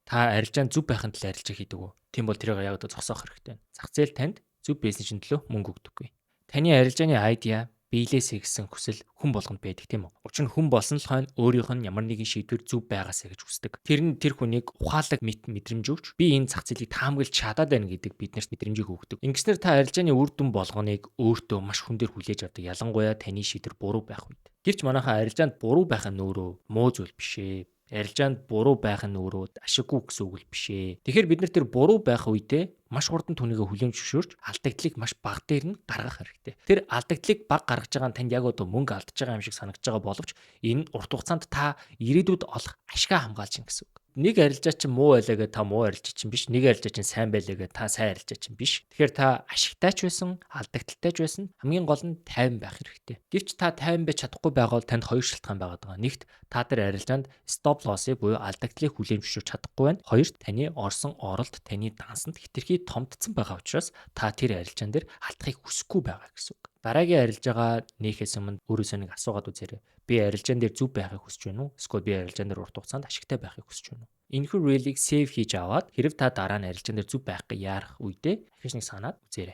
Та арилжаанд зөв байхын төлөө арилжаа хийдэг үү? Тийм бол тэрийг яг одоо зогсоох хэрэгтэй. Зах зээл танд зөв байсан чинь төлөө мөнгө өгдөггүй. Таны арилжааны idea биелээсэй гэсэн хүсэл хүн болгонд байдаг, тийм үү? Учир нь хүн болсон л хойно өөрийнх нь ямар нэгэн шийдвэр зөв байгаасай гэж хүсдэг. Тэр нь тэр хүнийг ухаалаг мэт мэдрэмж өгч, би энэ зах зээлийг таамаглаж чадаад байна гэдэг биднэрт мэдрэмжийг өгдөг. Ингэснээр та арилжааны үр дүн болгоныг өөртөө маш хүндээр хүлээж авдаг. Ялангуяа таны шийдвэр буруу байх үед. Гэвч манайхаа арилжаанд буруу байх нь өөрөө муу зүйл биш ээ. Арилжаанд буруу байх нь өөрөө ашиггүй гэсэн үг л биш ээ. Тэгэхээр бид нар тэр буруу байх үедээ маш хурдан түүнийгээ хүлээн зөвшөөрч, алдагдлыг маш бага дээр нь гаргах хэрэгтэй. Тэр алдагдлыг бага гаргаж байгаа нь танд яг одоо мөнгө алдаж байгаа юм шиг санагдаж байгаа боловч энэ урт хугацаанд та ирээдүйд олох ашгаа хамгаалж байна гэсэн үг. Нэг арилжаа чинь муу байлаа гэж та муу арилжаа чинь биш. Нэг арилжаа чинь сайн байлаа гэж та сайн арилжаа чинь биш. Тэгэхээр та ашигтай ч байсан, алдагдaltaй ч байсан, хамгийн гол нь тайван байх хэрэгтэй. Гэвч та тайван байж чадахгүй байгаа бол танд хоёр шалтгаан байгаа даа. Нэгт, та тэр арилжаанд stop loss-ыг буюу алдагдлыг хүлээн зөвшөөрч чадахгүй байна. Хоёрт, таны орсон оролт таны дансанд хэтэрхий томдсон байгаа учраас та тэр арилжаан дээр алдахыг хүсэхгүй байгаа гэсэн үг. Дараагийн арилжаагаа нээхээс өмнө өөрөөсөө нэг асуугаад үзээрэй. Би арилжаан дээр зөв байхыг хүсэж байна уу? Эсвэл би арилжаан дээр урт хугацаанд ашигтай байхыг хүсэж байна уу? Энэхүү reel-ийг save хийж аваад, хэрэв та дараа нь арилжаан дээр зөв байхгүй яарах үедээ дахиж нэг санаад үзээрэй.